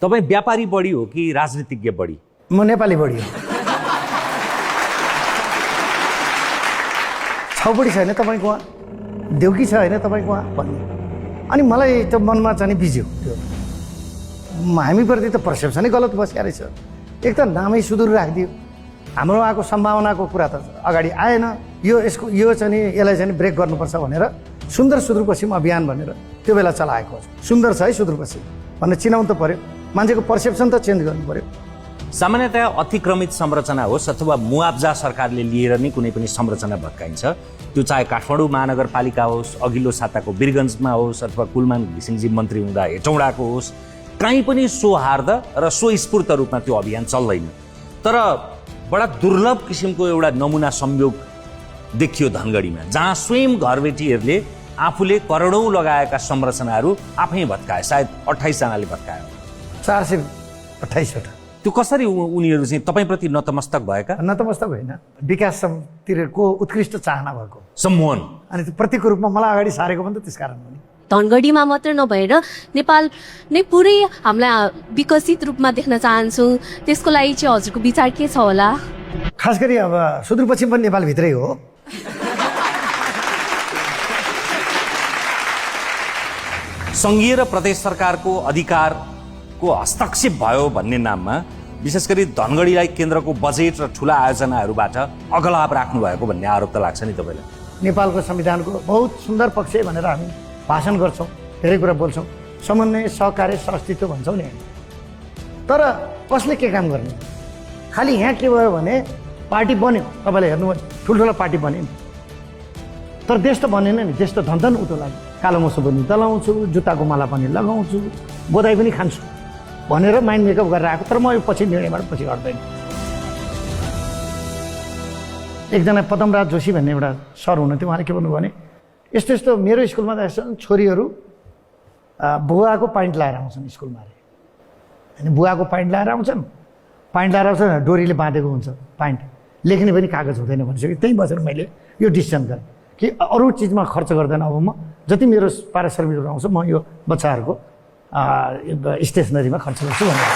तपाईँ व्यापारी बढी हो कि राजनीतिज्ञ बढी? म नेपाली बढी हो। छाउपडी छैन तपाईँको वहाँ, देउकी छ होइन तपाईँको वहाँ भन्ने। अनि मलाई त्यो मनमा चाहिँ बिज्यो त्यो। हामीप्रति त पर्सेप्सनै गलत बसिया रहेछ। एक त नामै सुदूर राखिदियो, हाम्रो आएको सम्भावनाको कुरा त अगाडि आएन। यो चाहिँ नि यसलाई चाहिँ ब्रेक गर्नुपर्छ भनेर सुन्दर सुदूरपश्चिम अभियान भनेर त्यो बेला चलाएको हो। सुन्दर छ है सुदूरपश्चिम भनेर चिनाउनु त पर्यो, मान्छेको पर्सेप्सन त चेन्ज गर्नु पर्यो। सामान्यतया अतिक्रमित संरचना होस् अथवा मुआब्जा सरकारले लिएर नै कुनै पनि संरचना भत्काइन्छ, त्यो चाहे काठमाडौँ महानगरपालिका होस्, अघिल्लो साताको वीरगन्जमा होस्, अथवा कुलमान घिसिङजी मन्त्री हुँदा हेटौँडाको होस्, कहीँ पनि सौहार्द र स्वस्फूर्त रूपमा त्यो अभियान चल्दैन। तर बडा दुर्लभ किसिमको एउटा नमुना संयोग देखियो धनगढीमा, जहाँ स्वयं घरबेटीहरूले आफूले करोडौँ लगाएका संरचनाहरू आफै भत्काए। सायद 28 जनाले भत्कायो, 428वटा। त्यो कसरी उनीहरू चाहिँ तपाईँप्रति नतमस्तक भएका? नतमस्तक होइन, विकासतिरको उत्कृष्ट चाहना भएको सम्मोहन। अनि त्यो प्रत्येक रूपमा मलाई अगाडि सारेको पनि त त्यस कारण हो नि। धनगढीमा मात्र नभएर नेपाल नै पुरै हामीलाई विकसित रूपमा देख्न चाहन्छौँ। त्यसको लागि चाहिँ हजुरको विचार के छ होला? खास गरी अब सुदूरपश्चिम पनि नेपालभित्रै हो। सङ्घीय र प्रदेश सरकारको अधिकारको हस्तक्षेप भयो भन्ने नाममा विशेष गरी धनगढीलाई केन्द्रको बजेट र ठुला आयोजनाहरूबाट अगलाप राख्नु भएको भन्ने आरोप त लाग्छ नि तपाईँलाई? नेपालको संविधानको बहुत सुन्दर पक्ष भनेर हामी भाषण गर्छौँ, धेरै कुरा बोल्छौँ, समन्वय सहकार्य सहअस्तित्व भन्छौँ नि। तर कसले के काम गर्ने? खालि यहाँ के भयो भने पार्टी बन्यो, तपाईँले हेर्नु ठुल्ठुलो पार्टी बन्यो नि, तर देश त बनेन नि। देश त धनधन उतो लाग्यो। कालो मोसो पनि दलाउँछु, जुत्ताको माला पनि लगाउँछु, बोधाइ पनि खान्छु भनेर माइन्ड मेकअप गरेर आएको। तर म यो पछि निर्णयबाट पछि हट्दैन। एकजना पदमराज जोशी भन्ने एउटा सर हुनुहुन्थ्यो, उहाँले के भन्नुभयो भने यस्तो यस्तो मेरो स्कुलमा त यस्तो छोरीहरू बुवाको पाइन्ट लाएर आउँछन् स्कुलमा अरे। अनि बुवाको पाइन्ट लाएर आउँछन्, पाइन्ट लाएर आउँछन्, डोरीले बाँधेको हुन्छ पाइन्ट, लेख्ने पनि कागज हुँदैन भनिसक्यो। त्यही बसेर मैले यो डिसिसन गरेँ कि अरू चिजमा खर्च गर्दैन। अब म जति मेरो पारा सर्भिसहरू आउँछ म यो बच्चाहरूको स्टेसनरीमा खर्च गर्छु भनेर।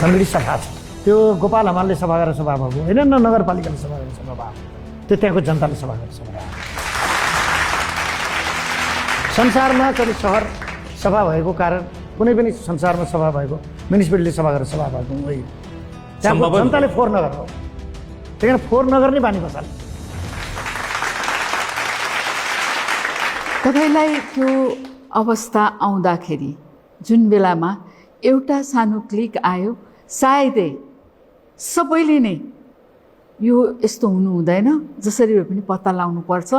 धनगढी सभा छ, त्यो गोपाल हमालले सभा गरेर सभा भएको होइन, न नगरपालिकाले सभा गरेर सभा भएको, त्यो त्यहाँको जनताले सभा गरेर सभा भएको। संसारमा कति सहर सभा भएको कारण कुनै पनि संसारमा सभा भएको म्युनिसिपालिटीले सभा गरेर सभा भएको होइन। त्यहाँको जनताले फोहोर नगर हो, त्यही कारण फोहोर नगर्ने बानी बसाले। तपाईँलाई त्यो अवस्था आउँदाखेरि जुन बेलामा एउटा सानो क्लिक आयो, सायदै सबैले नै यो यस्तो हुनु हुँदैन, जसरी भए पनि पत्ता लगाउनु पर्छ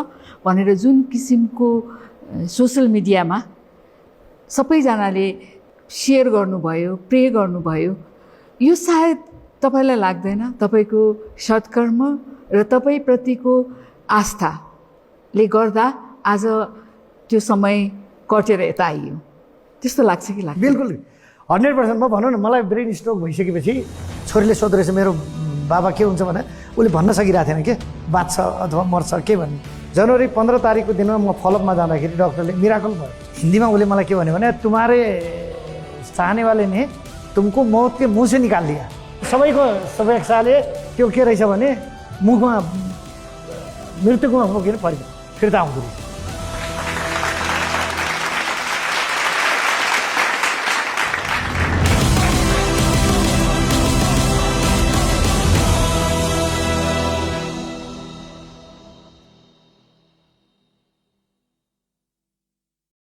भनेर जुन किसिमको सोसल मिडियामा सबैजनाले सेयर गर्नुभयो, प्रे गर्नुभयो, यो सायद तपाईँलाई लाग्दैन तपाईँको सत्कर्म र तपाईँप्रतिको आस्थाले गर्दा आज त्यो समय कटेर यता आइयो, त्यस्तो लाग्छ कि लाग्छ? बिल्कुल 100%। म भनौँ न, मलाई ब्रेन स्ट्रोक भइसकेपछि छोरीले सोध्दो रहेछ मेरो बाबा के हुन्छ भने, उसले भन्न सकिरहेको थिएन के बाँच्छ अथवा मर्छ के भन्ने। जनवरी 15 तारिकको दिनमा म फलोअपमा जाँदाखेरि डक्टरले मिराकल भयो हिन्दीमा उसले मलाई के भन्यो भने तुम्हारे चाहने वाले ने तुमको मौत के मुँह से निकाल दिया। सबैको समीक्षाले त्यो के रहेछ भने मुखमा मृत्युको मुख किन पऱ्यो फिर्ता आउँदो रहेछ।